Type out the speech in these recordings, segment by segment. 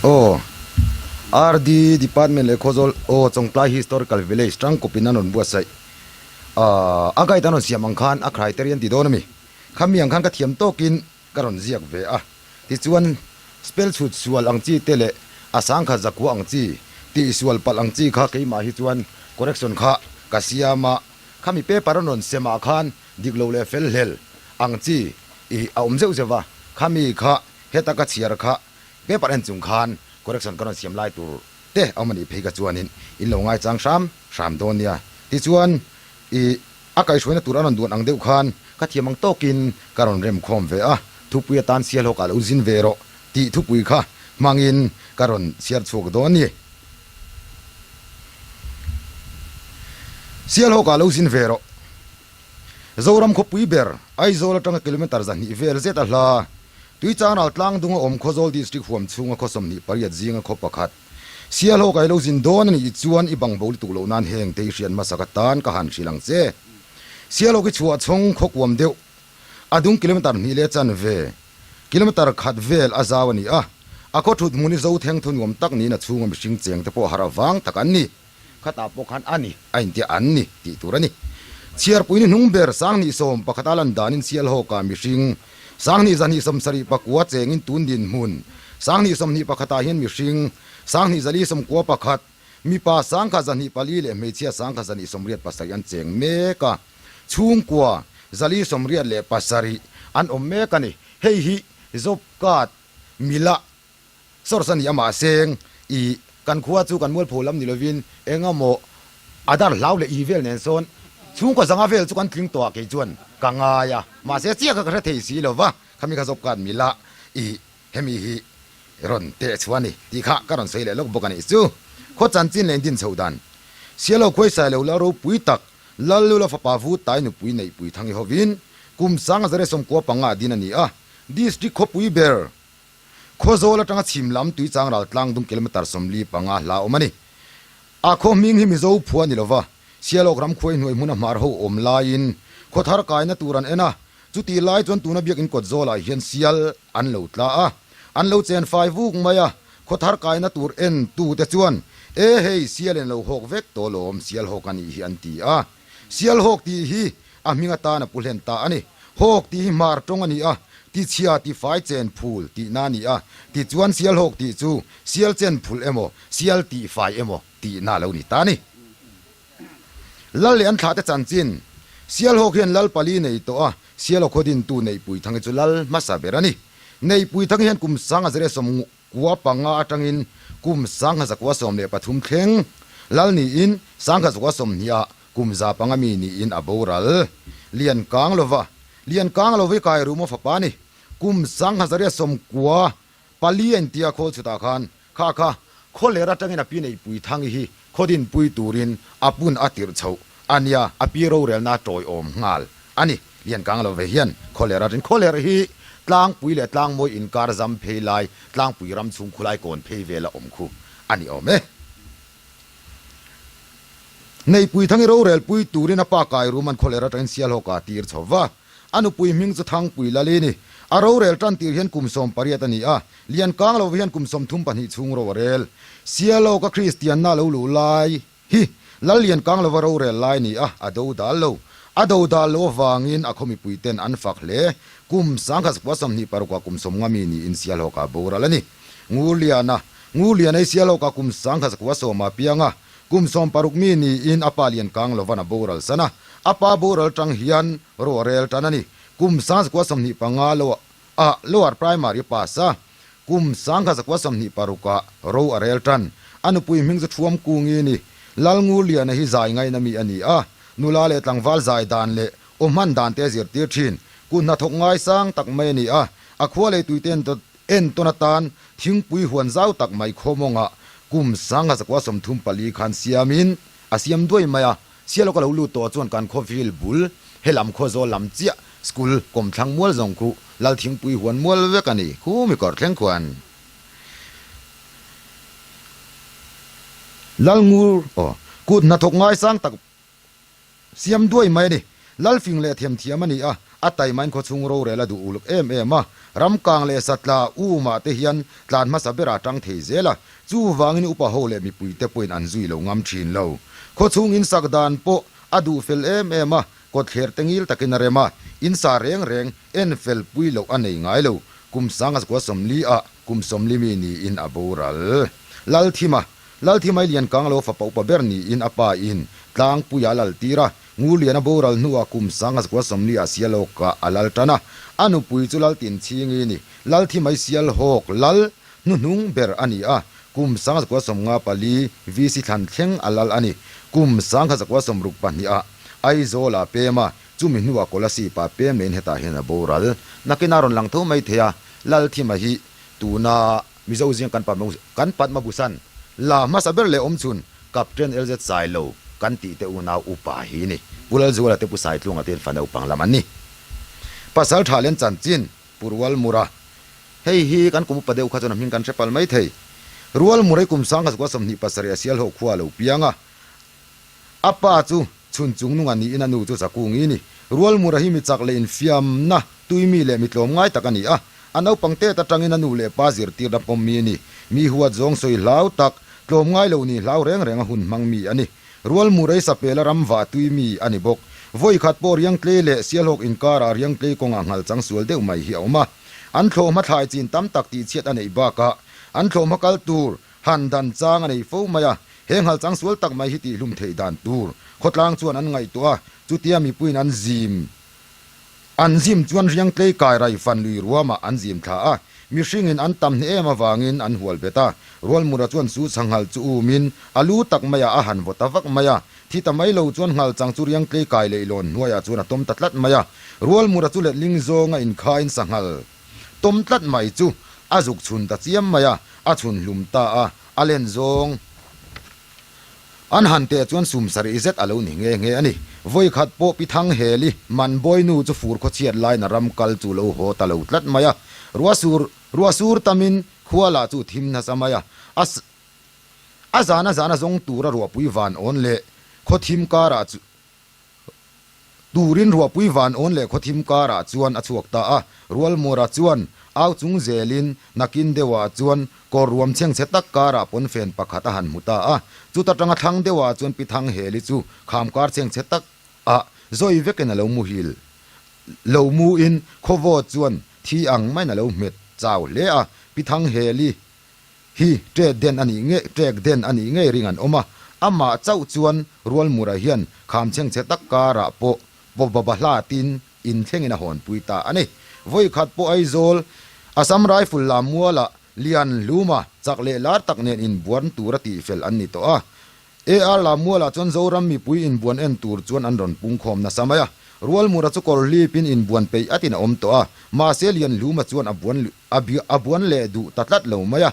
Aw, RD Department leh Khawzawl aw Chawngtlai Historical Village tangkawpin an rawn buatsaih. Ahh, a guide an rawn siam ang khan a criteria an ti dawn a mi? Khami ang khan ka thiam tawkin ka rawn ziak ve a. Tichuan, spell chhut sual ang chi te leh a sangkhat zakua ang chi, tih sual palh ang chi kha keimah hi chuan correction kha ka siam a. Khami paper an rawn sem ah khan dik lo leh fel hlel ang chi ih a awm zeuh zeuh a. Khami kha heta ka chhiar kha paper en chung khan correction ka rawn siam lai tur te a awm a nih phei ka chuanin in lo ngaichang hram hram dawn nia. Tichuan, ih A kaihhruaina tur a rawn duan ang deuh khan ka thiam ang tawkin ka rawn rem khawm ve a, thupui atan Sialhawk ah lo zin ve rawh tih thupui kha hmangin ka rawn chhiar chhuak dawn ni. Sialhawk ah lo zin ve rawh. Zoram khawpui ber, Aizawl atanga kilometre 200 vel zet a hla, Tuichang ral tlang dunga awm Khawzawl District huam chhunga khaw 28 zinga khaw pakhat, Sialhawk ai lo zin dawn a nih chuan i bang bo lutuk loh nan heng te i hriat hmasa ka tan ka han hrilh ang che. Sialhawk i chhuah chhawng khaw kuam deuh a dung kilometre hnih leh chan ve, kilometre khat vel a zau a ni a, a khaw thut hmun i zo theng thu nuam tak niin a chhunga mihring cheng te pawh harh avang tak an ni. Khatah pawh khan a ni a intia an ni tih tur a ni. Chhiarpui ni hnung ber 2011 a lan danin Sialhawka mihring 2027 9 chengin tun dinhmun 2021 ah hian mihring 2091 mipa 1204 leh hmeichhia 1287 an cheng mek a, chhungkua 487 an awm mek a ni. Hei hi job card mila Source a ni a mahse i kan khua chu kan mualpho lam ni lovin eng emaw a dar hlau leh i vel nen sawn chhungkaw zanga vel chu kan tling tawh a kei chuan ka ngai a mahse chiah kha ka hre thei si lova khami kha zawp khan mila i hemi hi rawn teh chhuah a ni tih kha ka rawn sawi leh lawk bawk a nih chu. Khaw chanchin leh indin chho dan Sialo khuaisai lo la ropui tak Lallula fapa vu tai nupui neihpui thangi hovin kum 1995 a din a ni a, District khawpui ber Khawzawl atanga chhim lam tuichang ral tlang dung kilometre 45 hla awm a ni. A khaw hming hi Mizo phua a ni lova, Sialawk ram khuai hnuai hmuna hmar ho awm laiin khaw thar kaina tur an en a, chutih lai chuan tuna biakin kawt zawlah hian sial an lo tla a, an lo chen fai vuk mai a, khaw thar kaina tur en tu te chuan e hei sial in lo hawk vek tawh lawm sial hawk a nih hi an ti a. Sial hawk tih hi a hming atan a pu hlen ta a ni. Hawk tih hi hmar tawng a ni a, tichhia tifai chen phul tihna a ni a, tichuan sial hawk tih chu sial chen phul emaw, sial tihfai emaw tihna a lo ni ta a ni. Lal leh an thlahte chanchin, Sial hawk hian lal pali nei tawh a, sial aw khawdintu Neihpuithang hi chu lal hmasa ber a ni. Neihpuithang hian kum 1995 atangin kum 1913 thleng lal niin 1920 ah Kum 500 mi niin a boral. Lian kang lova, Lian kang lo hi kai rum a fapa a ni. Kum 1994 a intia khawl chhutah khan kha kha khawler atangin a pi neihpui Thangi hi khaw dinpui turin a pun a tirh chhoh a nia, a pi rorelna a tawiawm nghal a ni. Lian kang lo ve hian khawler atangin khawler hi tlangpui leh tlangmawi inkar zam phei lai tlangpui ram chhung khulai kawn phei vel a awm khu a ni awm e. Neihpui Thangi rorelpui turin a pa kai rum an khawler atangin Sialhawk ah a tir chho va. A nupui hming chu Thangpui Lali ni. A rorel tan tir hian kum 18 a ni a, Lian kang lo hian kum 32 chhung ro a rel. Sialhawk a Kristianna lo luh lai hi Lal Lian kang lova rorel lai ni a, a do dal lo. A do dal lo avangin a khaw mipui ten an fak hle. Kum 1926 ah kum 50 mi niin Sialhawk ah boral a ni. Ngurliana, Ngurliana hi Sialhawk ah kum 1910 ah piang a, Kum 60 mi niin a pa lian kang lovan a boral san a, a pa boral tang hian ro a rel tan a ni. Kum 1925 lo ah Lower Primary a pass a, kum 1926 ah ro a rel tan. A nupui hming chu Thuam Kungi ni. Lal Ngurliana hi zai ngaina mi a ni a, nula leh tlangval zai dan leh aw hman dan te a zirtir thin. Kut hnathawk ngaisang tak mai a ni a, a khua lei tui te Entawn atan thingpui huan zau tak mai khawmawngah kum 1934 khan siamin a siam duai mai a, Sialawk a lo lut tawh chuan kan khawvil bul helam khawzawl lam chiah school kawmthlang mual zawng khu Lal thingpui huan mual vek a ni khu mi kawr thleng khuan Lal ngur aw kut hnathawk ngaisang tak Siam duai mai a ni. Lalfing leh themthiam a ni a, A taimain khawchhung rorel a duh uluk em em a, ramkang leh satla umah te hian tlan hmasa berah a tang thei zel a, chuvangin upa ho leh mipuite pawhin an zui lo ngam thin lo. Khawchhung insak dan pawh a duh fel em em a, kawtthler te ngil takin a rem a, insa reng reng en fel pui loh a nei ngai lo. Kum sanga zakua 40 ah kum 40 mi niin a boral. Lalthima, Lalthima i Liankang lo fapa upa ber niin a pa in Tlangpuia a lal tir a, Ngurliana boral hnuah kum sanga zakua 40 ah Sialawkah a lal tan a, a nupui chu Laltinchhingi ni. Lalthima i Sialhawk lal hnuhnung ber a ni a, kum sanga 94 VC thlan thleng a lal a ni. Kum sanga 62 ah Aizawl ah pem a, chumi hnuah Kolasib ah pem lehin hetah hian a boral. Nakin a rawn lang tho mai thei a, Lalthima hi tuna Mizo zing kan kan Padma Bhushan la hmasa ber leh awmchhun Captain LZ Sailo kan tih te unau upa hi ni. Pu Lalzuala te Pu Saitlunga te hian fa naupang lam an ni. Pasal tha len chanchin Pu Rualmura hei hi kan kum upa deuh kha chuan a hming kan hre pal mai thei. Rualmura hi kum 1927 a Sialhawk khua a lo piang a. A pa chu chhun chung nunga niin a nu chu Zakungi ni. Rualmura hi mi chak leh infiamna tuimi leh mi tlawmngai tak a ni a. A naupang tet atangin a nu leh pa zirtirna pawm mi a ni. Mi huat zawng sawi hlau tak, tlawmngai lo ni hlau reng reng a hun hmang mi a ni. Rualmura hi sapela ram vah tui mi a ni bawk. Vawi khat pawh Riangtlei leh Sialhawk inkarah Riangtlei kawngah nghal chang sual deuh mai hi a awm a. An thlawhhma thlai chin tam tak tihchhiat a neih bakah an thlawhhma kal tur Han dan chang a nei fo mai a, he nghal chang sual tak mai hi tihhlum theih dan tur khawtlang chuan an ngaihtuah a, chutia mipuiin an zim an zim chuan riangtlei kai rai fan lui ruamah an zim thla a, mihringin an tam hne em avangin an hual bet a, Rualmura chuan chu chhanghal chu umin a lu tak maiah a han vaw ta vak mai a, thi ta mai lo chuan nghal chang chu riangtlei kai leihlawn hnuaiah chuan a tawm ta tlat mai a, Rualmura chu letling zawnga inkhain sanghal. Tawm tlat mai chu a zuk chhun ta chiam mai a, a chhun hlum ta a, a len zawng an han teh chuan sum sarih zet a lo ni nghe nghe a ni. Vawi khat pawh Pi Thangheli Manbawi nu chu fur khawchhiat laiin a ram kal chu lo haw ta lo tlat mai a, ruah sur ruah sur tamin khua lah chu thim nasa mai a, a a zan a zan a zawng tura ruahpui van awn leh khaw thim karah chu Turin ruahpui van awn leh khawthim karah chuan a chhuak ta a, Rualmura chuan au chung zelin nakin deuhah chuan kawr ruam chhengchhe tak karah pawnfen pakhat a han hmu ta a. Chuta tanga thlang deuhah chuan Pi Thangheli chu kham kar chhengchhe tak ah zawi vekin a lo muhil lo muin khawvawt chuan thi ang maiin a lo hmet chau hle a, Pi Thangheli Hi ṭek den a nih ngei ṭek den a nih ngei ring an awm a, amah chauh chuan Rualmura hian kham chhengchhe tak karah pawh pawbaba hlatin in thlengin a hawnpui ta a ni. Vawi khat pawh Aizawl, Assam Rifle lam mualah Lian Hluma chak leh lar tak nen inbuan tura tihfel an ni tawh a. AR lam mualah chuan Zoram mipui inbuan en tur chuan an rawn pungkhawm nasa mai a. Rualmura chu kawr hlipin inbuan peih atin a awm tawh a, mahse Lian Hluma chuan a buan A a buan leh duh ta tlat lo mai a.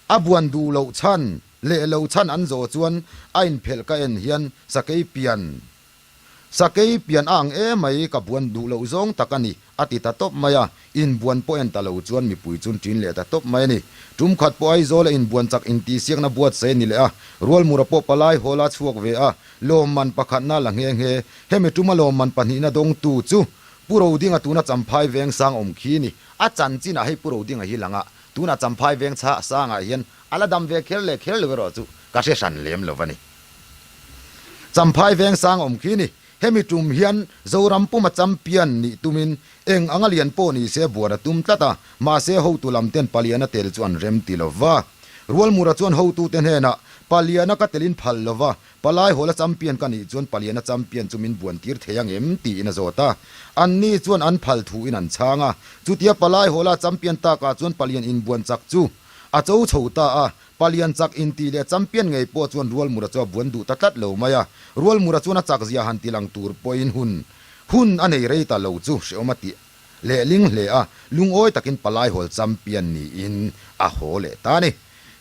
A buan duh loh chhan leh lo chhan an zawh chuan a inphelh ka en hian sakei pian sakei pian a ang emai ka buan duh loh zawng tak a ni a ti ta tawp mai a. Inbuan pawh en ta lo chuan mipui chun ṭin leh ta tawp mai a ni. Tum khat pawh Aizawla inbuan chak intihsiakna buatsaih a ni leh a, Rualmura pawh palai hawla chhuak ve a, lawmman pakhatna la nghe nghe. Hemi tuma lawmman pahnihna dawngtu chu Pu Rodinga tuna Champhai veng sang awm khi ni. A chanchinah hei Pu Rodinga hi lang a, tunah Champhai veng chha sangah hian a la dam ve kher leh kher lo erawh chu ka hre hran lem lo a ni. Champhai veng sang awm khi ni. Hemi tum hian Zoram puma champion nih tumin eng anga lian pawh ni se buan a tum tlat a, mahse hotu lam ten Paliana tel chu an rem ti lo va. Rualmura chuan hotute hnenah Paliana ka telin phal lo va, Palai hawla champion ka nih chuan Paliana champion chu min buan tir thei ang em? tiin a zawt a. Anni chuan an phal thuin an chhang a. Chutia Palai hawla champion takah chuan Palian inbuan chak chu a cho chho ta a. Palian chak inti leh champion ngei pawh chuan Rualmura chu a buan duh ta tlat lo mai a. Rualmura chuan a chak zia han ti lang tur pawhin hun hun a nei rei ta lo chu hreawm a ti lehling hle a. Lungawi takin Palai hawl champion niin a haw leh ta a ni.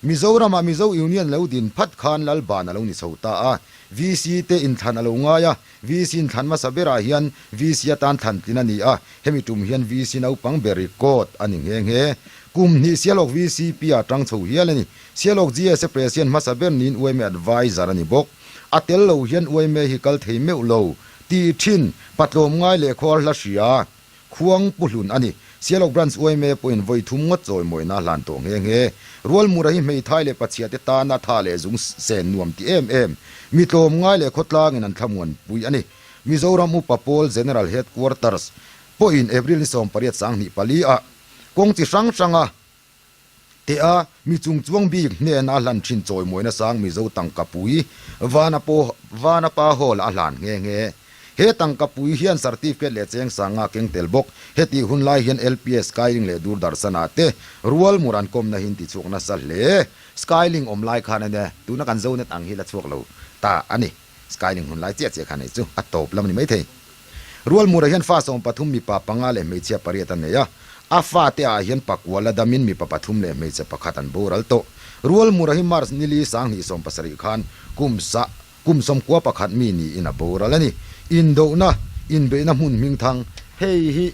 Mizoramah Mizo Union lo din phat khan Lalban a lo ni chho ta a, VC te inthlan a lo ngai a, VC inthlan hmasa berah hian VC atan thlan tlin a ni a, hemi tum hian VC naupang ber record a ni nghe nghe. Kum hnih Sialawk VCP ah tang chho hial a ni. Sialawk GSA President hmasa ber niin yma Adviser a ni bawk. A tel lo hian yma hi kal thei meuh lo tih thin, patlawm ngai leh khuar hla hria. Khuang Pu Hlun a ni. Sialawk Branch yma pawhin vawi thum ngawt chawimawina a hlan tawh nghe nghe. Rualmura hi hmeithai leh pachhiate tana tha leh zung sen nuam ti em em. Mi tlawmngai leh khawtlangin an thlamuan pui a ni. Mizoram Upa Pawl General Headquarters pawhin April ni 18 24 ah kawng chi hrang hranga Teh a, mi chung chuang bik hnena a hlan thin chawimawina sang Mizo tangkapui Vanapa Hall a hlan nghe nghe. He tangkapui hian certificate leh cheng sanga keng tel bawk. Hetih hun lai hian LPS Skylink leh Doordarshan-ah te rual mur an kawmna hi in tichhuak nasa hle. Skylink awm lai khan a nia, tuna kan Zonet ang hi la chhuak lo ta a ni. Skylink hun lai chiah chiah khan hei chu a tawp lam a ni maithei. Rualmura hian fa 13 mipa panga leh hmeichhia pariat a nei a, a fate ah hian pakua la damin mipa pathum leh hmeichhe pakhat an boral tawh. Rualmura hi March nili 2017 khan kum sa kum sawmkua pakhat mi niin a boral a ni. Indohna, inbeihna hmun hmingthang, hei hi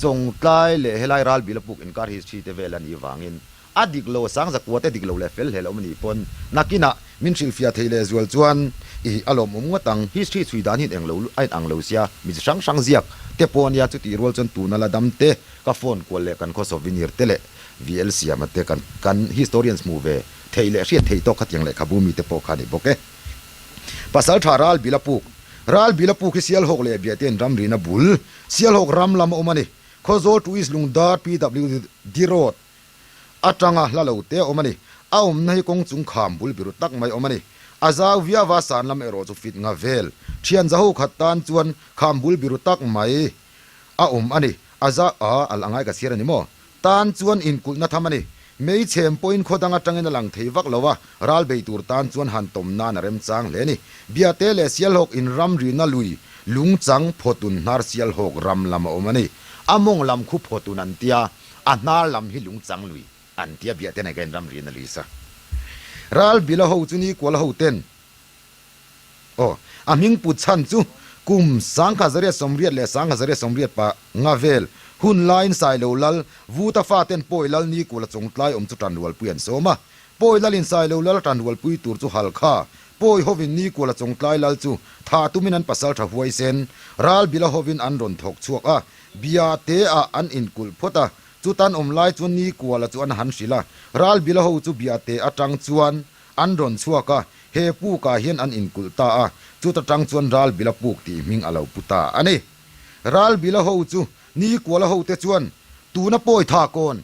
Chawngtlai leh helai Ralbila puk inkar history te vel a nih vangin A dik lo, Sangzakua te dik lo leh fel hlel awm a nih pawn nakinah min hrilhfiah thei leh zual chuan i a lawmawm ngawt ang. History chhui dan hi in englo a in ang lo sia, mi chi hrang hrang ziak te pawh a nia, chutih rual chuan tuna la dam te, ka phone kual leh kan khaw souvenir te leh VL siama te kan kan historians hmuh ve theih leh hriat theih tawk khatiang lehkhabu mi te pawh kha a ni bawk e. Pasal tha Ral Bila Puk Ral Bila Puk hi Sialhawk leh Biatein ramrina bul Sialhawk ram lam a awm a ni. Khawzawl to East Lungdar PWD Road atanga hla lo te a awm a ni. A awmna hi kawng chung kham bul biru tak mai a awm a ni. A zau viau a, san lam erawh chu fit nga vel. Thian zaho khat tan chuan kham bul biru tak mai a awm a ni. A zau a, a la ngai ka chhiar a ni maw? Tan chuan inkulhna tham a ni. Mei chhem pawhin khaw dang atangin a lang thei vak lo a, ral bei tur tan chuan han tawm nan a remchang hle a ni. Biate leh Sialhawk in ramrina lui lungchang phawtun hnar Sialhawk ram lam a awm a ni. A mawng lam khu phawtun an tia. A hnar lam hi lungchang lui an tia biah te nei ka in ramri in a lui sa. Ral bila ho chu ni kual ho ten aw a hming put chhan chu kum 1988 leh 1985 vel hun laiin Sailo lal Vuta fa ten Pawi lal ni kual a chawngtlai awm chu tanrualpui an sawm a. Pawi lal in Sailo lal tanrualpui tur chu Halkha Pawi hovin ni kual a chawngtlai lal chu thah tumin an pasal tha huaisen Ral bila hovin an rawn thawk chhuak a. Bia te ah an inkulh phawt a, chutan awm lai chuan ni kuala chu an han hrilh a, Ralbila ho chu bia te atang chuan an rawn chhuak a, he puk ah hian an inkulh ta a, chuta tang chuan Ralbila puk tih hming a lo pu ta a ni. Ralbila ho chu ni kuala ho te chuan tuna pawi tha kawn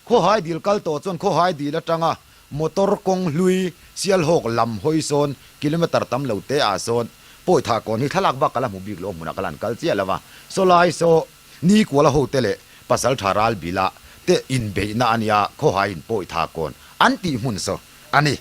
Khawhai dil kal tawh chuan Khawhai dil atanga motor kawng hlui Sialhawk lam hawi sawn kilometer tam lo te ah sawn Pawithah kawn hi thlalak bak ka la hmu bik lo hmunah ka la an kal chiah lo va. Sawlai saw Nikuala ho te leh Pasaltha Ralbila te inbeihna a nia Khawhai in Pawithah kawn an tih hmun saw a ni.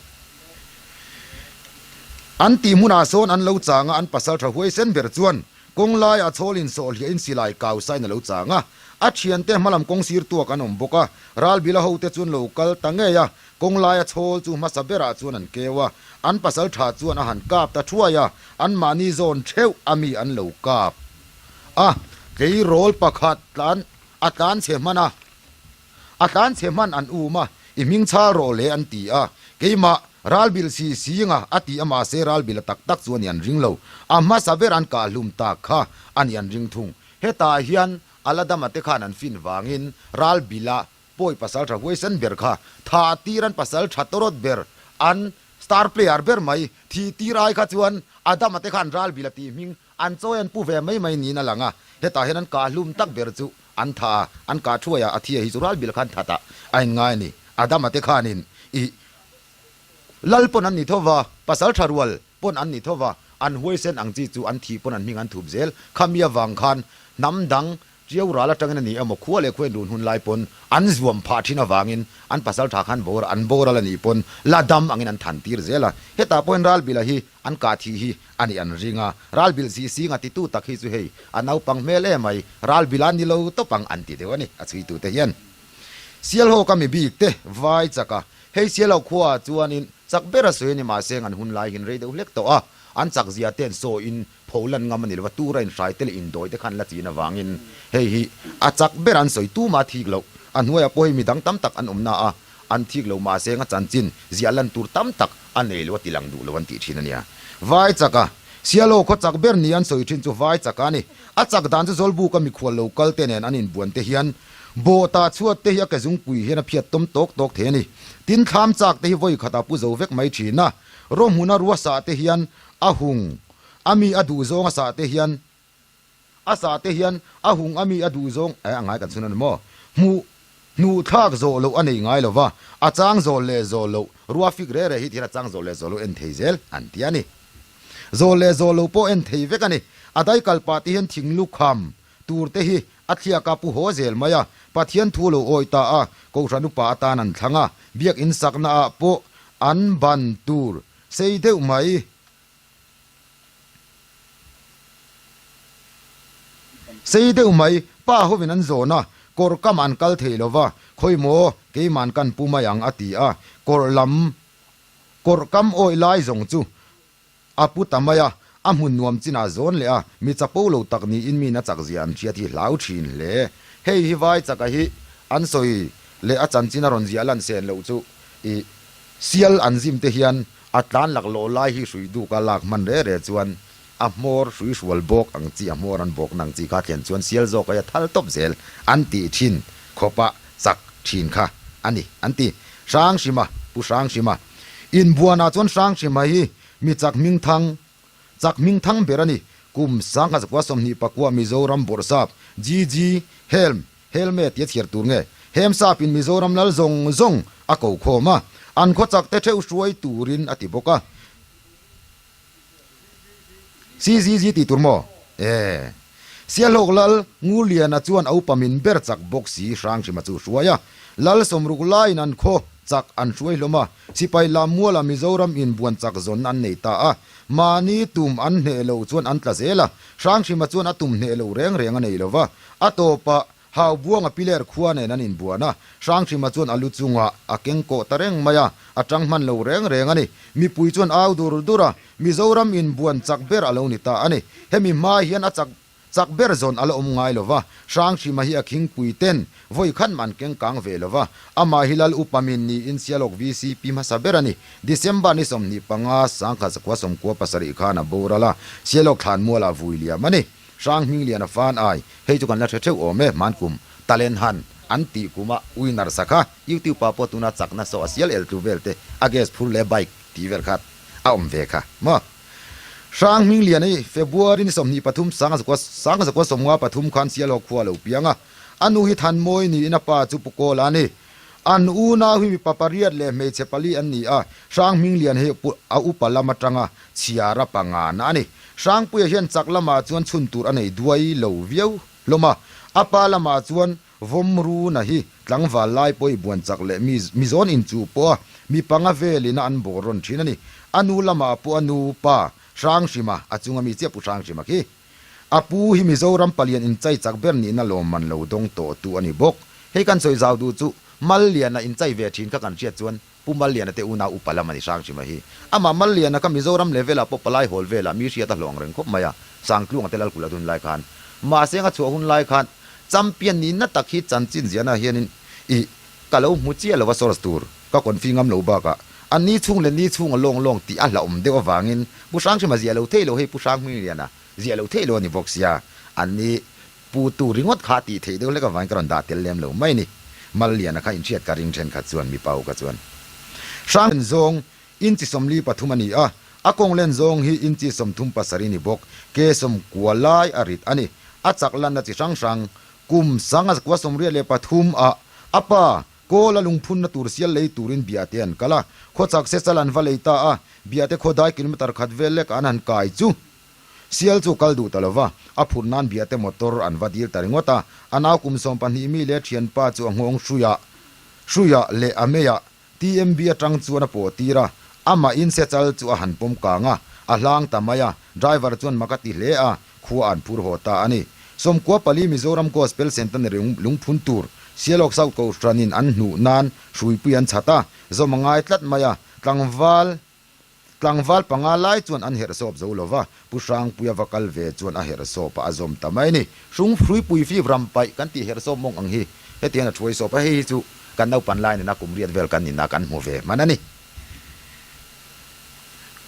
An tih hmunah sawn an lo chang a, an Pasaltha huaisen ber chuan Kawng laiah chhawl insawhhliahin silai kau sain a lo chang a, a thiante hmalam kawng sir tuak an awm bawk a, Ralbila hote chuan lo kal ta ngei a, kawng laia chhawl chu hmasa berah chuan an keu a, an pasal tha chuan a han kap ta thuai a, anmahni zawn theuh a mi an lo kap a, tleirawl pakhat tlan a tlan chhe hman a. A tlan chhe hman an um a, i hming chhal rawh le an ti a, keimah Ralbil si singa a ti a mahse Ralbil a tak tak chu a ni an ring lo, a hmasa ber an kah hlum tak kha a ni an ring thung. Hetah hian a la dama te khan an fin vangin Ralbila pawi pasal tha huaisen ber kha thah tir an pasal tha tawrawt ber an star player ber mai thih tir ai kha chuan a dama te khan Ralbila tih hming An chawi an pu ve mai mai niin a lang a, hetah hian an kah hlum tak ber chu an tha a, an kah thuai a, a thia hi chu Ralbil khan that ah a inngai a ni. Adama te khanin i Lal pawn an ni tho va, pasal tha rual pawn an ni tho va, an huaisen ang chi chu an thih pawn an hming an thup zel. Khami avang khan hnam dang Ṭiau ral aṭangin a ni emaw, khua leh khua in run hun lai pawn an zuam phah ṭhin avangin an pasal ṭha khan bawr an boral a nih pawn la dam angin an than tir zel a. Hetah pawhin Ralbila hi an kah thih hi a nih an ring a, Ralbil zih singa titu tak hi chu hei a naupang hmel emai, Ralbila ni lo tawp ang an ti deuh a ni a chhuitute hian. Sialhawka mi bik te vai chak a, hei Sialhawk khuaah chuanin chak ber a sawi a ni mahse an hun lai hin rei deuh hlek tawh a, an chak zia te an sawiin Pho lan ngam a ni lo va, tura inhrai te leh indawi te khan la chin avangin hei hi a chak ber an sawi tuma thik loh. A hnuaiah pawh hei midang tam tak an awm na a, an thik lo mahse nga chanchin ziah lan tur tam tak a nei lo a ti lang duh lo an tih thin a nia. Vai chaka. Sialo khaw chak ber ni an sawi thin chu vai chak a ni. A chak dan chu Zawlbuka mikhual lo kal te nen an inbuan te hian bawhtah chhuat te hi a ke zungpui hian a phiat tawm tawk tawk thei a ni. Tin thlam chak te hi vawi khatah pu zo vek mai thin a, rawhmuna rua sah te hian a hung a mi a duh zawng a sah te hian A sah te hian a hung a mi a duh zawng eh a ngai kan chhun a ni maw? Hmuh hnuh thlak zawh loh a nei ngai lo va, a chang zawl leh zawl loh, rua fik re re hi thil a chang zawl leh zawl loh en thei zel an ti a ni. Zawl leh zawl loh pawh en thei vek a ni. A dai kal pah te hian thing lu kham tur te hi a thliak a pu haw zel mai a, Pathian thu lo awi ta a, Kohhran upa atan an thlang a, Biakinn sakna ah pawh an ban tur sei deuh mai. Sei deuh mai, pa hovin an zawn a, kawr kam an kal thei lo va, khawi maw, keiman kan pu mai ang a ti a, kawr lam, kawr kam awih lai zawng chu a pu ta mai a, a hmun nuam chinah zawn leh a, mi chapo lo tak niin mi na chak zia an hriat hi hlau thin hle. Hei hi vai chaka hi an sawi leh a chanchin a rawn ziah lan sen loh chu i sial an zim te hian A tlan laklawh lai hi hrui duk a lak hman re re chuan a hmawr hrui hrual bawk ang chi, a hmawr an bawk nang chi kha thlen chuan sial zawk aia thal tawp zel an tih thin khawpa chak thin kha a ni an ti. Hranghrima, Pu Hranghrima. Inbuanah chuan Hranghrima hi mi chak hmingthang, chak hmingthang ber a ni. Kum sangha zakua 29 Mizoram Bawrhsap, GG Helm, Helmet tia chhiar tur nge? Hemsap in Mizoram lal zawng zawng a ko khawm a, an khaw chak te theuh hruai turin a ti bawk a. CZZ tih tur maw? E. Sialhawk lal Ngurliana chuan a upa min ber chak bawk si Hranghrima chu hruai a. Lal sawmruk laiin an khaw chak an hruai hlawm a, sipai lam mualah Mizoram in buan chak zawn an nei ta a. Mahni tum an hneh loh chuan an tla zel a, Hranghrima chuan a tum hneh loh reng reng a nei lo va. A tawpah, Haubuanga piler khua nen an inbuan a, Hranghrima chuan a lu chungah a keng kawh ta reng mai a, a tang hman lo reng reng a ni. Mipui chuan au dur dur a, Mizoram inbuan chak ber a lo ni ta a ni. Hemi hma hian a chak chak ber zawn a la awm ngai lo va, Hranghrima hi a khingpui ten vawi khat mah an keng kang ve lo va, amah hi Lal Upa min niin Sialawk VCP hmasa ber a ni. December ni 25, 1997 khan a boral a, Sialawk thlanmualah vui liam a ni. Hrang Hminglian a fan ai, hei chu kan la hre theuh awm e, hman kum Talen Han an tih kuma winner sa kha YouTube ah pawh tuna chakna saw a sial el tlu vel te a gas phur leh bike tih vel kha a awm ve kha maw. Hrang Hminglian hi February ni 23 1953 khan Sialhawk khua a lo piang a, a nu hi Thanmawi niin a pa chu Pu Kawla a ni. An unau hi mipa pariat leh hmeichhe pali an ni a, Hrang Hminglian hi a upa lam atanga chhiara pangana a ni. Hrangpuia hian chak lamah chuan chhun tur a nei duai lo viau hlawm a, a pa lamah chuan Vawmruna hi tlangval lai pawh i buan chak leh mi mizawn inchuh pawh a mi panga velin a an bawr rawn thin a ni. A nu lamah pawh a nu pa Hranghrima a chunga mi chiah Pu Hranghrima khi. A pu hi Mizoram palian inchai chak ber nihna lawmman lo dawng tawh tu a ni bawk. Hei kan sawi zau duh chu Malliana inchai ve thin kha kan hriat chuan Pu Malliana te unau upa lam a ni Hranghrima hi. Amah Malliana kha Mizoram level ah pawh palai hawl velah mi hriat a hlawh ang reng khawp mai a, Sangtluanga te Lalkulh a dun lai khan. Mahse a chhuah hun lai khan champion nihna tak hi chanchin ziahna hianin i ka lo hmu chiah lova source tur ka confi ngam lo bakah a ni chhung leh ni chhunga lawng lawng tih a hlauhawm deuh avangin Pu Hranghrima ziah lo thei lo hei Pu Hranghmingliana ziah lo thei lo a ni bawk sia, an ni Pu tu ringawt kha tih theih deuh hlek avangin ka rawn dah tel lem lo mai ni. Malliana kha inhriat ka ring thenkhat chuan mipa ho kha chuan Hrang len zawng inchi 43 a ni a, a kawng len zawng hi inchi 37 ni bawk, ke 90 lai a rit a ni. A chak lanna chi hrang hrang kum 1983 ah a pa Kawl a lungphunna tur sial lei turin Biate an kal a, khawchak sechal an va lei ta a, Biate khawdai kilometer khat vel lek an han kai chu Sial chu kal duh ta lo va, a phurh nan Biate motor an va dil ta ringawt a, a nau kum 12 mi leh thianpa chu a nghawng hruiah hruiah leh a meiah TMB atang chuan a pawh tir a, amah in sechal chu a han pawm kang a, a hlang ta mai a, driver chuan mak a ti hle a, khua an phur haw ta a ni. 14 Mizoram Gospel Centenary lungphun tur Sialawk South Kohhranin an hnuh nan hruipui an chhat a, zawm a ngai tlat mai a, tlangval Tlangval panga lai chuan an herh sawp zo lo va, Pu Hrangpuia va kal ve chuan a herh sawp a, a zawm ta mai a ni. Hrung hruipui fip ram paih kan tih herh sawp mawng ang hi hetiang a thuai sawp a, hei hi chu kan naupan lai nena kum riat vel kan nihna kan hmu ve hman a ni.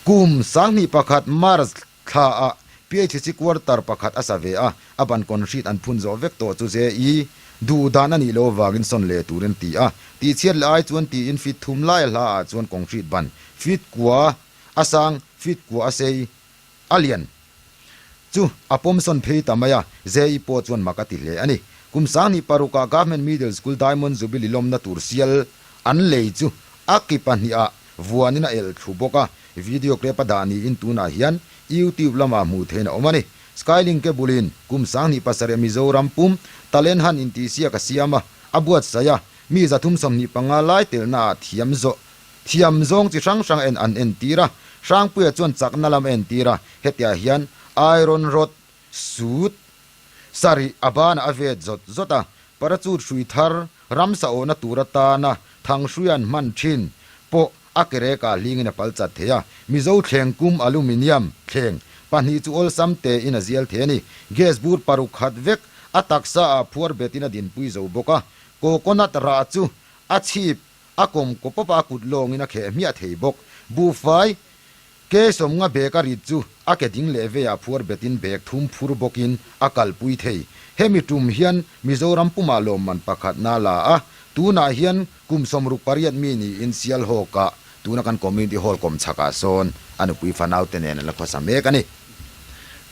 Kum 2001 March. Thla ah PHC quarter pakhat a sa ve a, a ban concrete an phun zawh vek tawh chu JE duh dan a nih loh avangin sawn leh turin a ti a. Tihchhiat leh ai chuan tiin feet thum lai a hla ah chuan concrete ban feet kua a sang feet kua a sei a lian chu a pawm sawn phei ta mai a, JE pawh chuan mak a ti hle a ni. Kum 2006 ah Government Middle School Diamond Jubilee lawmna tur sial an lei chu a ki pahnihah vuanin a elh thlu bawk a, video clip a dah niin tunah hian YouTube lamah hmuh theihin a awm a ni. Skylink Cable-in kum 27 Mizoram pum Talent Hunt intihsiak a siam a, a buatsaih a, mi 325 lai telhnaah thiam zawh thiam zawng chi hrang hrang en an entir a, Hrangpuia chuan chakna lam a entir a, hetiah hian iron rod suit sarih a banah a vet zawt zawt a, parachute hrui thar Ramsa awhna tur atana thanghrui an hman thin pawh a kerek ah hlingin a pal chat thei a. Mizo thleng kum aluminium thleng pahnih chu awlsam tein a zial thei a ni. Gas bur paruk khat vek a taksa ah phuar betin a dinpui zo bawk a. Coconut rah chu a chhip a kawm kawp awp a a kut lawngin a kheh hmiah thei bawk. Buhfai Ke sawmnga bag a rit chu a ke ding leh veiah phuar betin bag thum phur bawkin a kalpui thei. Hemi tum hian Mizoram pumah lawmman pakhatna a la a, tunah hian kum 68 mi niin Sialhawkah tuna kan community hall kawm chhakah sawn a nupui fanaute nen an la khawsa mek a ni.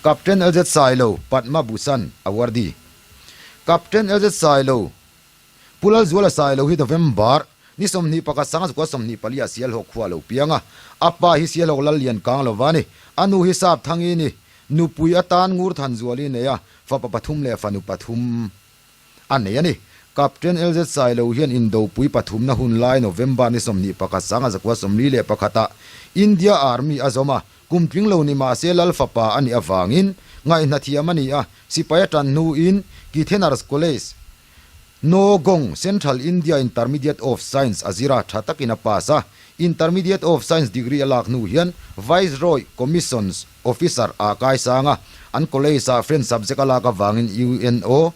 Captain LZ Sailo, Padma Bhushan Awardee Captain LZ Sailo, Pu Lalzuala Sailo hi November ni 21 sangazukua 24 ah Sialhawk khua a lo piang a. A pa hi Sialhawk Lal Lian Kang lova a ni. A nu hi Sap Thangi ni. Nupui atan Ngur Than Zuali nei a, fapa pathum leh fanu pathum a nei a ni. Captain LZ Sailo hian Indopui pathumna hun lai November ni 21 sangazukua 41 ah India Army a zawm a, kum tling lo ni mahse Lal fapa a nih avangin ngaihna thiam a ni a, sipai a tan hnuin Kithenars College Nogong, Central India Intermediate of Science a zir a, tha takin a pass a. Intermediate of Science degree a lak hnu hian Viceroy Commissions Officer ah kai sang a, an college ah French subject a lak avangin UNO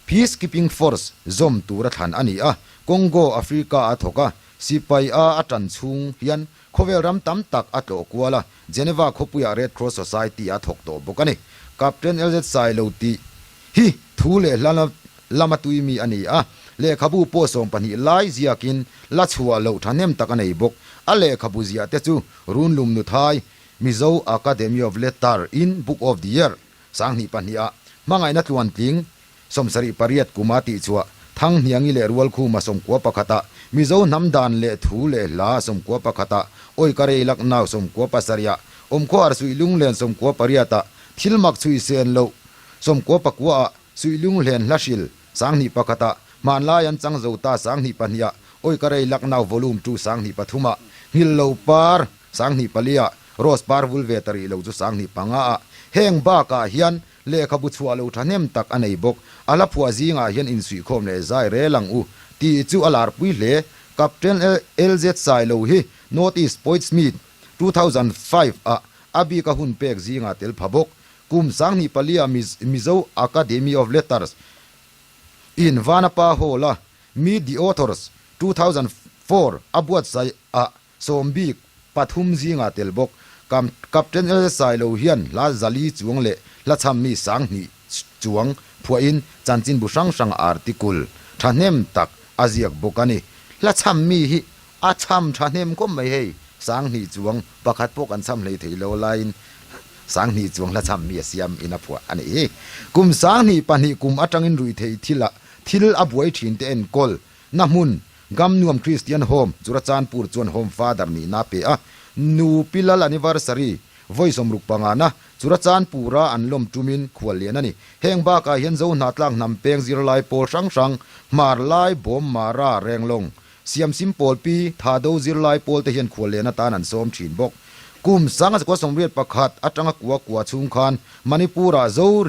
Peacekeeping Force zawm tur a thlan a ni a. Congo, Africa a thawk a, sipai a a tan chhung hian khawvel ram tam tak a tlawh kual a, Geneva khawpuiah Red Cross Society a thawk tawh bawk a ni. Captain LZ Sailo tih hi thu leh hla lama tui mi a ni a, lehkhabu pawh 12 lai ziakin la chhuah loh thahnem tak a nei bawk. A lehkhabu ziah te chu Runlum Nuthai, Mizo Academy of Letter in Book of the Year, 2002 ah Hmangaihna Tluantling, 78 kuma tihchhuah, Thanghniangi leh Rualkhuma 91 ah, Mizo hnam dan leh thu leh hla 91 ah, Awi Ka Rei Lak Nau 97 ah, Awmkhawhar Suih Lunglen 98 ah, Thil Mak Chhui Sen Loh 99 ah, Suih Lunglen Hla Hril 2001 ah, Hmanlai An Chang Zo Ta 2002 ah, Awi Ka Rei Lak Nau Volume Two 2003 ah, Nghil Lo Par 2004 ah, Rose Par Vul Ve Ta Rih Lo Chu 2005 ah. Heng bakah hian Lehkhabu chhuah lo thahnem tak a nei bawk. A hla phuah zingah hian insuihkhawm leh zai rel ang u tih chu a larpui hle. Captain LZ Sailo hi North East Poets Meet 2005 ah a bik a hun pek zingah tel pha bawk. Kum 2004 ah Mizo Academy of Letters in Vanapa Hall a Meet the Authors 2004 a buatsaih ah Sawm bik pathum zingah tel bawk. Captain LS Sailo hian hla zali chuang leh hla chhammi 2000 chuang phuahin chanchinbu hrang hrang article thahnem tak a ziak bawk a ni. Hla chhammi hi a chham thahnem khawp mai hei, 2000 chuang pakhat pawh kan chham hlei thei lo laiin 2000 chuang hla chhammi a siam in a phuah a nih hi. Kum 2002 kum atangin ruihtheih thil ah thil a buai thin te enkawl na hmun Gamnuam Christian Home, Churachandpur chuan Home Father nihna a pe a, Nu Pi Lal Anniversary vawi 65 na Churachandpura an lawm tumin khual lian a ni. Heng bakah hian Zohnatlak hnam peng zirlai pawl hrang hrang, Hmar Lai, Bawm, Mara, Renglawng, Siamsim pawl Pi, Thado zirlai pawl te hian khual lian atan an sawm thin bawk. Kum 1981 atanga kua kua chhung khan Manipur-ah Zo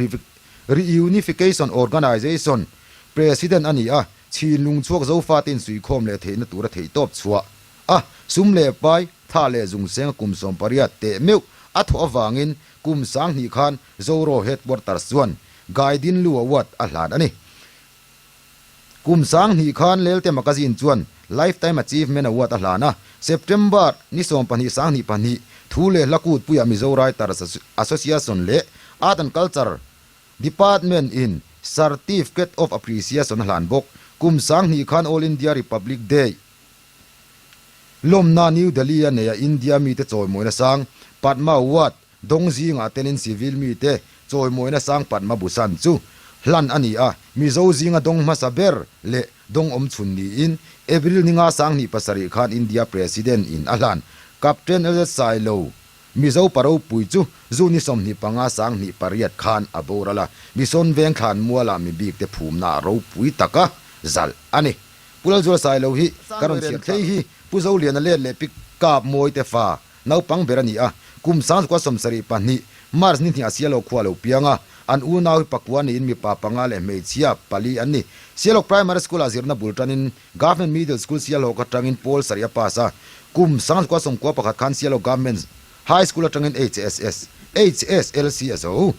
Reunification Organisation President a ni a, Chhinlung chhuak Zofate insuihkhawm leh theihna tura theihtawp chhuah a, sum leh pai, tha leh zungseng a kum 18 teh meuh a thawh avangin kum 2000 khan Zoro Headquarters chuan Gaidinlu Award a hlan a ni. Kum 2000 khan Lelte Magazine chuan Lifetime Achievement Award a hlan a, September ni 12 2002. Thu leh hla kutpuiah Mizo Writers Association leh Art and Culture Department in Certificate of Appreciation a hlan bawk. Kum 2000 khan All India Republic Day lawmna New Delhi a nei a India mite chawimawina sang Padma Award dawng zingah telin civil mite chawimawina sang Padma Bhushan chu hlan a ni a, Mizo zinga dawng hmasa ber leh dawng awmchhun niin April ninga 2007 khan India President in a hlan. Captain LZ Sailo Mizo pa ropui chu zu ni 25 2008 khan a boral a, Mission Veng thlan mualah mi bikte phumna ropui taka zalh a ni. Pu Lalzuala Sailo hi ka rawn chhiar thlei hi Pu Zoliana let leh Pi Kap Mawite fa naupang ber a ni a, kum 1972 March ni hnih a Sialawk khua a lo piang a, an unau hi pakua niin mipa panga leh hmeichhia pali an ni. Sialawk Primary School-ah zirna bul tanin Government Middle School Sialhawk atangin pawl sarih a pass a, kum 1991 khan Sialhawk Government High School atangin HSS, HSLC a zo.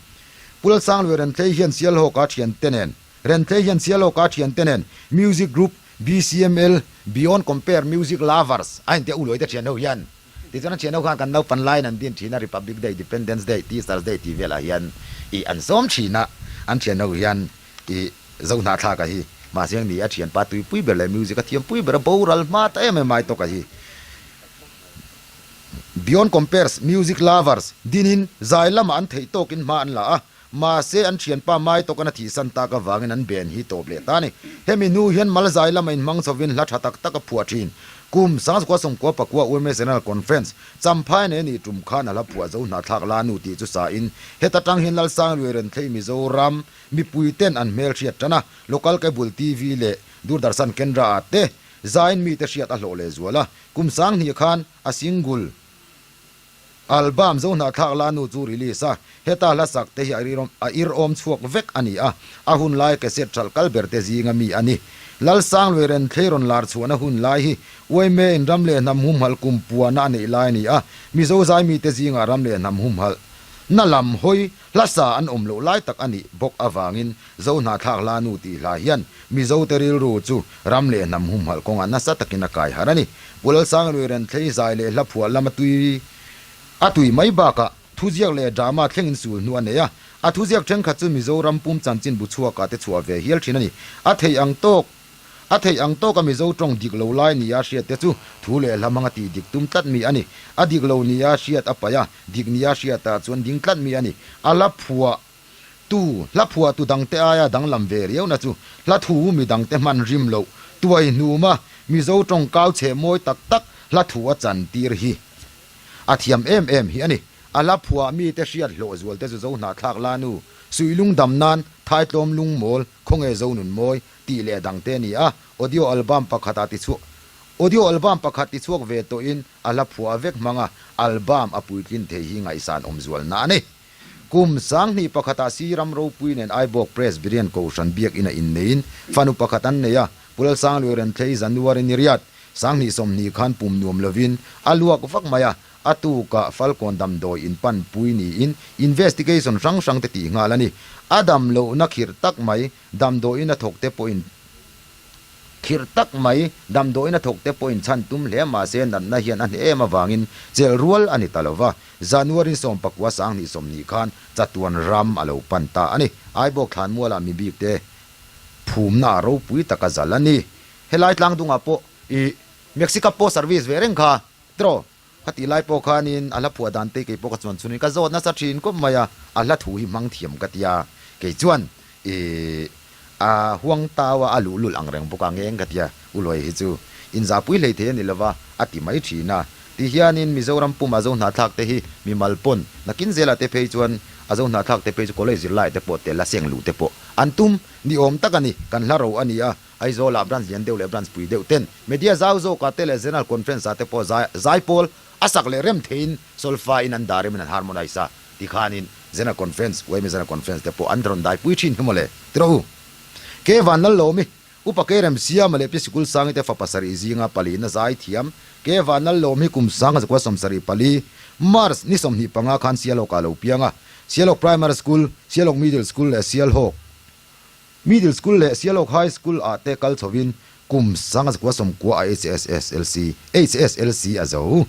Pu Lalsangluai Renthlei hian Sialhawka thiante nen Renthlei hian Sialhawka thiante nen Music Group BCML, Beyond Compare Music Lovers, a intia uluai te thian ho hian tichuan a thian ho khan kan naupan laiin an din thin a, Republic Day, Dependence Day, Teachers Day tih velah hian ih an sawm thin a, an thian ho hian ih Zohnahthlak a hi mahse ang ni a thianpa tuipui ber leh music a thiampui ber a boral hma ta em em ai tawk a hi. Beyond Compares Music Lovers dinin zai lamah an theih tawkin hma an la a, mahse an thianpa mai tawkan a thihsan tak avangin an band hi tawp leh ta a ni. Hemi hnu hian mal zai lama inhmang chhovin hla tha tak tak a phuah thin. Kum 1999 UMA General Conference Champhai nei a nih tum khan a hla phuah Zohnahthlak La Nu tih chu sain heta tang hian Lalsangluai Renthlei Mizoram Mipui ten an hmelhriat tan a, Local Cable TV leh Doordarshan Kendra ah te zain mite hriat a hlawh leh zual a, kum 2000 khan a single album Zohnahthlak La Nu chu release a, heta hla sak te hi a irawm chhuak vek a ni a, a hun lai cassette hralh kal ber te zinga mi a ni. Lalsangluai Renthlei rawn lar chhuahna hun lai hi Uaime in ram leh hnam humhalh kum puana a neih lai a ni a, Mizo zai mite zingah ram leh hnam humhalh na lam hawi Hla sa an awm loh lai tak a nih bawk avangin Zohnahthlak Hla Nu tih hla hian Mizote rilru chu ram leh hnam humhalh kawngah nasa takin a kai harh a ni. Pu Lalsanglui Renthlei zai leh hla phuah lama tui a tui mai bakah thuziak leh drama thlengin sul hnu a nei a, a thuziak thenkhat chu Mizoram pum chanchinbu chhuakah te chhuah ve hial thin a ni. A theih ang tawk. A theih ang tawka Mizo tawng dik lo lai nia hriat te chu thu leh hla hmanga tih dik tum tlat mi a ni. A dik lo nia hriat a paih a, dik nia hriatah chuan ding tlat mi a ni. A hla phuah tu, hla phuah tu dangte aia danglam ve riauna chu hla thu mi dangte hman rim loh tuai hnuma Mizo tawng kau chhe mawi tak tak hla thu a chan tir hi a thiam em em hi a ni. A hla phuah mite hriat hlawh zual te chu Zohnahthlak La Nu, Suihlung Dam Nan, Thaitlawm Lungmawl, Khawnge Zonun Mawi, tih leh dangte a ni a, audio album pakhat ah tichhuak Audio album pakhat tichhuak ve tawhin a hla phuah vek hmang a, album a puitlin thei hi ngaihsan awm zualna a ni. Kum 2001 ah Siram ropui nen Aibawk Presbyterian Kohhran biakina inneiin fanu pakhat an nei a, Pu Lalsangluai Renthlei January ni riat 2020 khan pum nuam lovin a luak vak mai a, a tukah Falkawn damdawi in panpui niin investigation hrang hrang te tih nghal a ni. A dam lohna khirh tak mai Damdawiin a thawkte pawhin khirh tak mai, damdawiin a thawkte pawhin chhan tum hle mahse natna hian a hneh em avangin chelh rual a ni ta lo va, January 19 2020 khan chatuan ram a lo pan ta a ni. Aibawk thlanmualah mi bikte phumna a ropui taka zal a ni. Helai tlangdungah pawh i Mexica pawh service ve reng kha tiraw? Khatih lai pawh khanin a hla phuah dan te kei pawh ka chuan chhunin ka zawt nasa thin kawp mai a, a hla thu hi hmang thiam ka tia, kei chuan ih a huang tau a, a luhlul ang reng bawk a ngeng ka tia, U Luai hi chu inzahpui hlei thei a ni lova a ti mai thin a, ti hianin Mizoram puma Zohnahthlak te hi mimal pawn nakin zelah te phei chuan a Zohnahthlak te phei chu college zirlai te pawh tel a seng luh te pawh an tum ni awm tak a ni, kan hla ro a ni a. Aizawlah branch lian deuh leh branch pui deuh ten media zau zawkah te leh General Conference ah te pawh zai zaipawl a sak leh rem theiin solfa in an dah remin an harmonize a tikhanin General Conference, yma General Conference te pawh an rawn daipui thin hi mawle. Tiraw u. Ke Vanlallawmi, Upa Ke Remsiama leh Pi Sikul Sangi te fa pasarih zinga palina zai thiam Ke Vanlallawm hi kum 1974 March ni 25 khan Sialhawk ah lo piang a, Sialhawk Primary School, Sialhawk Middle School leh Sialhawk Middle School leh Sialhawk High School ah te kal chhovin kum 1990 a HSSLC, HSLC a zo.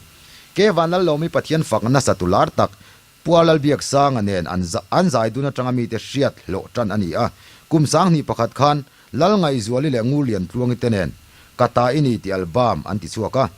Ke Vanlalawmi Pathian fak nasa tu lar tak Pu Lalbiaksanga nen an an zai dun atanga mite hriat hlawh tan a ni a. Kum 2001 khan Lalngaihzuali leh Ngurliantluangi te nen Ka Ta I Ni tih album an ti chhuak a.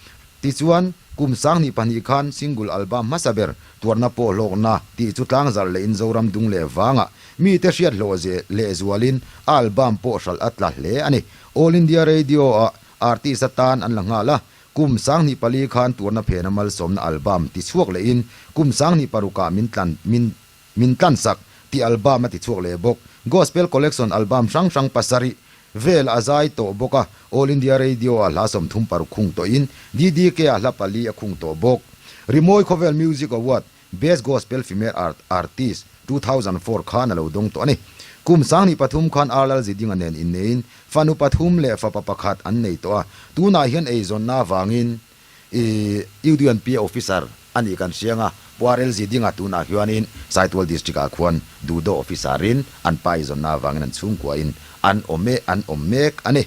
Tichuan, kum 2002 khan single album hmasa ber Tuarna Pawh Hlawkna tih chu tlangzarh lehin Zoram dung leh vangah mite hriat hlawh lehzualin a album pawh hralh a tla hle a ni. All India Radio-ah artist atan an la nghal a, Kum 2004 khan Tuarna Phena Malsawmna album ti chhuak lehin kum 2006 ah min tlan min min tlansak tih album a ti chhuak leh bawk. Gospel Collection album hrang hrang pasarih vel a zai tawh bawk a, All India Radio ah hla 36 khung tawhin DDK ah hla pali a khung tawh bawk. Rimawi Khawvel Music Award Best Gospel Female Art Artist 2004 khan a lo dawng tawh a ni. Kum 2003 khan R Lalzidinga nen inneiin fanu pathum leh fapa pakhat an nei tawh a, tunah hian eizawnna avangin i UDNP Officer a nih kan hriang a, Pu R Lalzidinga tunah hianin Saitual District ah khuan Duhdaw Officer in an pa eizawnna avangin an chhungkuain an awm e an awm mek a ni.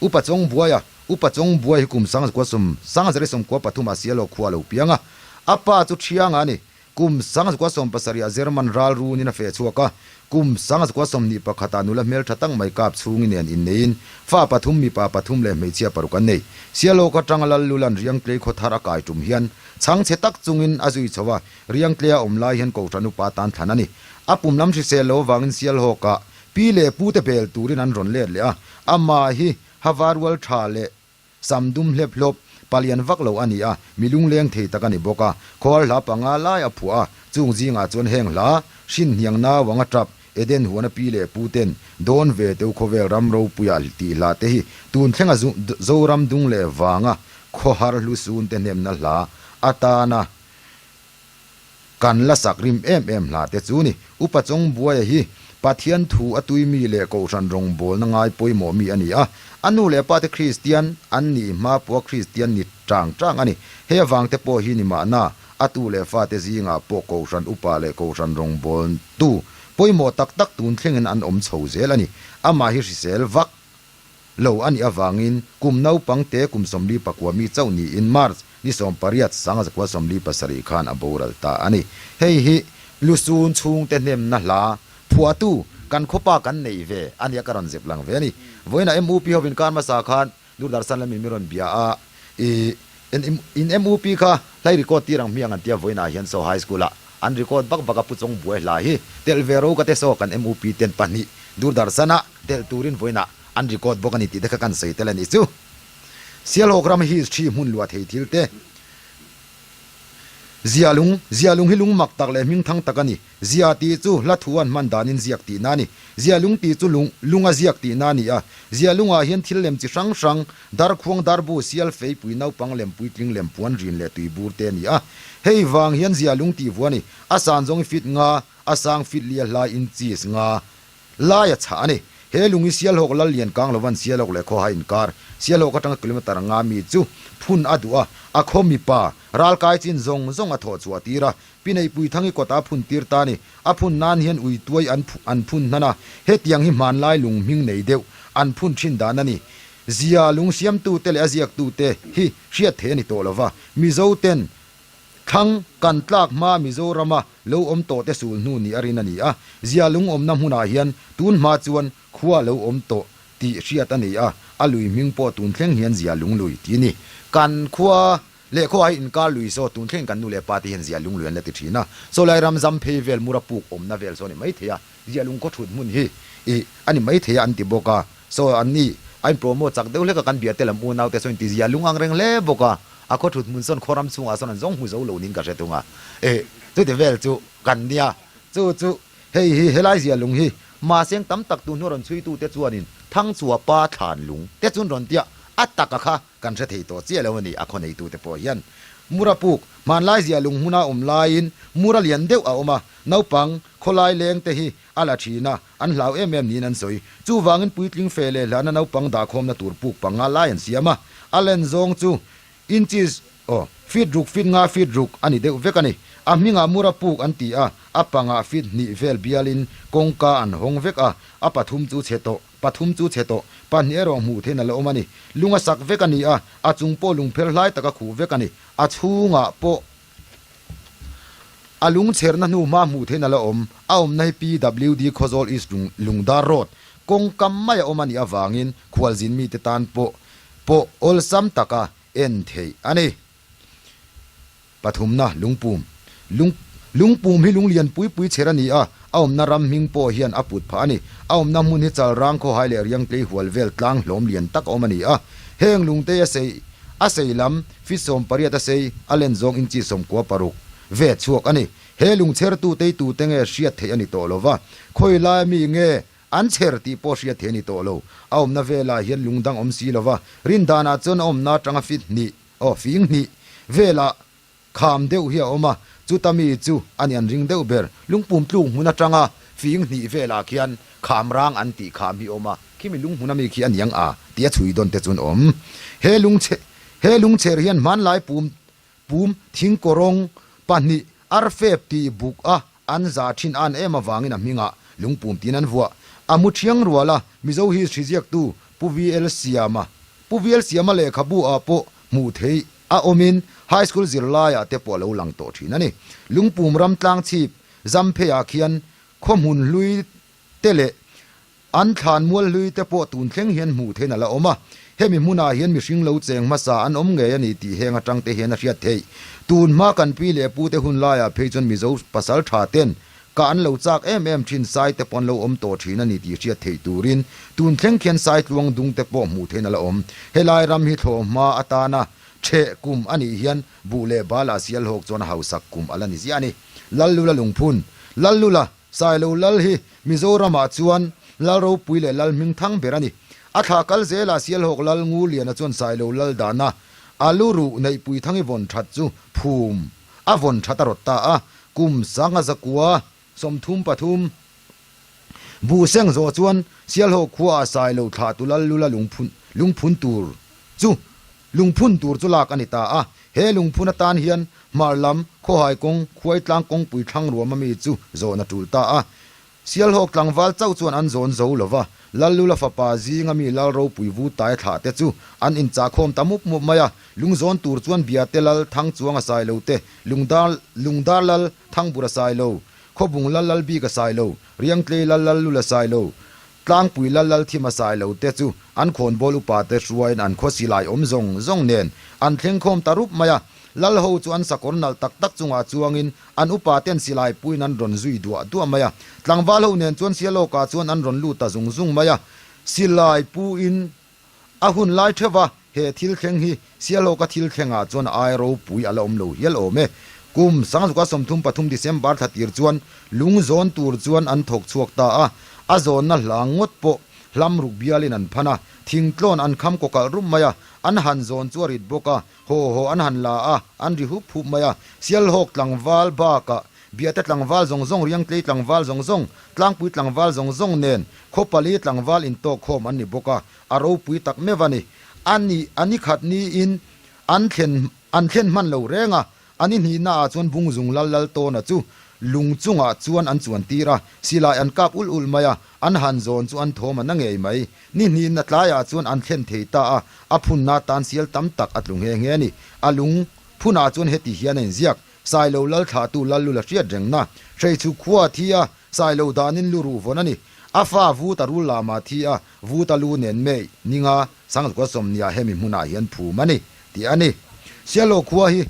Upa Chawngbuaia Upa Chawngbuai hi kum sangzakua sawm sangzari sawmkua pathum ah Sialawk khua a lo piang a, a pa chu Thianga a ni. Kum 1970 ah German ral runin a feh chhuak a, kum 1921 ah nula hmeltha tak mai kap chhungi nen inneiin fa pathum mipa pathum leh hmeichhia paruk an nei. Sialawk atanga Lallulan Riangtlei khaw thar a kai tum hian chhangchhe tak chungin a zui chho a, Riangtlei a awm lai hian Kohhran upa tan thlan a ni. A pum lam hrisel lo avangin Sialhawkah pi leh pute bel turin an rawn let leh a, amah hi Hava rual tha leh sam dum hlep hlawp palian vak lo a ni a, mi lungleng thei tak a ni bawk a. Khawhar hla panga lai a phuah a, chung zingah chuan heng hla, Hrinhniang nauang a tap, Eden huana pi leh pu ten, Dawn ve teu khawvel ram ropuia tih hla te hi tun thlenga Zoram dung leh vanga khawhar hlu sun te hnemna hla atana Kan la sak rim em em hla te chu ni. Upa Chawngbuaia hi Pathian thu a tui mi leh Kohhran rawngbawlna ngai pawimawh mi a ni a. A nu leh pa te Kristian an nih hma pawha Kristian ni tang tang a ni. He avang te pawh hi ni mahna a tu leh fa te zingah pawh Kohhran upa leh Kohhran rawngbawltu pawimawh tak tak tun thlengin an awm chho zel a ni. Amah hi hrisel vak lo a nih avangin kum naupang te kum 44 mi chauh niin March ni 18 1947 khan a boral ta a ni. Hei hi Lusun chhungte hnemna hla phuahtu kan khawpa kan nei ve a nia ka rawn zep lang ve a ni. Vawiinah MUP hovin kar hmasa khan Doordarshan lamin min rawn bia a, i in MUP kha hlai record tir ang hmiang an tia vawiinah hian saw High School ah an record vak vak a Pu Chawng buai hla hi telh ve ro ka te saw kan MUP ten pahnih Doordarshan ah telh turin vawiinah An record bawk a ni tih te kha kan sawi tel a nih chu. Sialhawk ram history hmun luah thei thil te. Zialung, Zialung hi lung mak tak leh hming thang tak a ni. Zia tih chu hla thu an hman danin ziak tihna a ni. Zialung tih chu lung, lunga ziak tihna a ni a. Zialungah hian thil lem chi hrang hrang, darkhuang, darbu, sial, feipui, naupang lem, puitling lem, puan rin leh tuibur te a ni a. Hei vang hian zialung tih vuah a ni. A san zawng hi feet nga, a sang feet li a hlai inches nga. Lai a chhah a ni. He lung hi Sialhawk lal lian kang lovan Sialhawk leh Khawhai inkar, Sialhawk atanga kilometre nga mi chu phun a duh a, a khaw mipa, ralkai chin zawng zawng a thawh chhuah tir a, Pineihpui Thangi kawtah a phun tir ta a ni. A phun nan hian ui tuai an an phun hnan a, hetiang hi hmanlai lung hming nei deuh an phun thin dan a ni. Zia lung siamtute leh a ziaktute hi hriat theih a ni tawh lova, Mizo ten Thlang kan tlak hma Mizorama lo awm tawh te sul hnu ni a rin a ni a, zia lung awmna hmunah hian tun hma chuan khua lo awm tawh tih hriat a ni a, a lui hming pawh tun thleng hian zia lung lui tih a ni. Kan khua leh khua hi inkar lui saw tun thleng kan nu leh pa te hian zia lung lui an la ti thin a, saw lai ram zam phei vel mura puk awmna vel saw a ni maithei a, zia lung khaw thut hmun hi ih a ni maithei a an ti bawk a, saw an ni a in promote chak deuh hlek a kan bia te lam unau te saw in ti zia lung ang reng hle bawk a. A khaw thut hmun sawn khaw ram chhungah sawn an zawng hmu zo lo niin ka hre thung a, eh chuti vel chu kan nia, chu chu hei hi helai zia lung hi mahseng tam tak tu hnu rawn chhuitute chuanin Thangchhuah pa thlan lung te chun rawn tia a taka kha kan hre thei tawh chiah lo a ni a khaw neitute pawh hian Mura puk hmanlai zia lung hmuna awm laiin Mura lian deuh a awm a, naupang khawlai leng te hi a la thin a, an hlau em em niin an sawi. Chuvangin puitling fe leh hlana naupang dahkhawmna tur puk panga lai an siam a, a len zawng chu inches aw feet ruk feet nga feet ruk a ni deuh vek a ni. A hmingah mura puk an ti a, a pangah feet hnih vel bialin kawngka an hawng vek a, a pathum chu chhe tawh, pathum chu chhe tawh, pahnih erawh hmuh theihna la awm a ni. Lung a sak vek a ni a, a chung pawh lungpher hlai taka khuh vek a ni. A chhungah pawh a lungchherna hnu hma hmuh theihin a la awm. A awmna hi PWD Khawzawl East Lungdar Road kawngkam mai a awm a nih avangin khualzin mite tan pawh pawh awlsam taka en theih a ni. Pathumna, Lungpum. Lung Lungpum hi lung lian pui pui chher a ni a, a awmna ram hming pawh hian a put phah a ni. A awmna hmun hi Chalrang khawhai leh Riangtlei hual vel tlang hlawm lian tak a awm a ni a. Heng lungtei a sei a sei lam feet 18 a sei a len zawng inchi 16 ve chhuak a ni. He lung chhertu teitu te nge hriat theih a ni tawh lo va, khawi laia mi nge an chher tih pawh hriat theih a ni tawh lo. A awmna velah hian lung dang awm si lo va, rindanah chuan a awmna atanga feet hnih Aw fing hnih velah kham deuh hi a awm a, chuta mi chu a ni an ring deuh ber. Lungpum tluk hmun atanga fing hnih velah khian kham rang an tih kham hi a awm a, khimi lunghmun ami khi a niang a tih a chhui dawn te chuan awm. He lungchhe he lungchher hian hmanlai pum pum thingkawrawng pahnih arfep tih buk a An za thin an em avangin a hmingah lungpum tiin an vuah. A mu thiang rual a, Mizo history ziaktu Pu VL Siama, Pu VL Siama lehkhabu ah pawh hmuh theih a awmin High School zirlaiah te pawh a lo lang tawh thin a ni. Lungpum ram tlangchhip Zampheiah khian khaw hmun hlui te leh An thlan mual hlui te pawh tun thleng hian hmuh thein a la awm a, hemi hmunah hian mihring lo cheng hmasa an awm ngei a ni tih heng atang te hian a hriat theih. Tun hma kan pi leh pu te hun laiah phei chuan Mizo pasal tha ten ka an lo chak em em thin sai te pawh an lo awm tawh thin a ni tih hriat theih turin tun thleng khian sai tluang dung te pawh hmuh thein a la awm. Helai ram hi thlawh hma atana ṭheh kum a nih hian buh leh bal ah sialhawk chuan a hausak kum a la ni ziah a ni. Lallula lungphun. Lallula. Sailo Lal hi Mizoramah chuan Lal ropui leh Lal hming thang ber a ni. A thla kal zelah Sialhawk Lal Ngurliana chuan Sailo Lal dahna a lu ruh neihpui thangi vawn that chu phum a vawn that a rawt ta a, kum sanga zakua 33 buh seng zawh chuan Sialhawk khuaah Sailo thlahtu Lal Lula lungphun lungphun tur chu Lungphun tur chu lak a ni ta a, he lungphun atan hian hmar lam khawhai kawng khuaitlang kawngpui thlang ruam ami chu zawn a tul ta a. Sialhawk tlangval chauh chuan an zawn zo lo va, Lallula fapa zinga mi Lal ropui vu tai thlah te chu an inchahkhawm ta mup mup mai a. Lungzawn tur chuan Biate Lal Thangchuanga Sailo te, Lungdar Lungdar Lal Thangbura Sailo, Khawbung Lal Lalbika Sailo, Riangtlei Lal Lallula Sailo, Tlangpui lal lal thim a sai lo te chu an khawnbawl upa te hruaiin an khaw silai awm zawng zawng nen an thleng khawm ta rup mai a. Lal ho chu an sakawr nalh tak tak chungah chuangin an upa ten silai puiin an rawn zui duah duah mai a. Tlangval ho nen chuan Sialawkah chuan an rawn lut ta zung zung mai a. Silai puiin A hun lai theuh a, he thil thleng hi Sialhawka thil thlengah chuan ai ropui a la awm lo hial awm e. Kum sangzuka 33 December thla tir chuan lung zawn tur chuan an thawk chhuak ta a, a zawnna hlang ngawt pawh hlam ruk bialin an phan a, thingtlawn an kham kawkalh rum mai a, an han zawn chu a rit bawk a, haw haw an han la a, an ri hup hup mai a, Sialhawk tlangval bakah Biate tlangval zawng zawng, Riangtlei tlangval zawng zawng, Tlangpui tlangval zawng zawng nen khaw pali tlangval intawk khawm an ni bawk a, a ropui tak meuh a ni. A ni, a ni khat niin an thlen an thlen hman lo reng a, a ni hnihna ah chuan Bungzung lal lal tawna chu lung chungah chuan an chuan tir a, silai an kap ulh ulh mai a, an han zawn chu an thawm a na ngei mai. Ni hnihna tlaiah chuan an thlen thei ta a, a phunna tan sial tam tak a tlu nghe nghe a ni. A lung phunah chuan heti hian a inziak. Sailo lal thlahtu lal lul a hriat rengna. Hreichhu khua a thi a, Sailo danin lu ruh vawn a ni. A fa Vut a rul lama a thi a, Vut a lu nen mei ninga Sangzukua sawmnia hemi hmunah hian phum a ni, tih a ni. Sialo khua hi.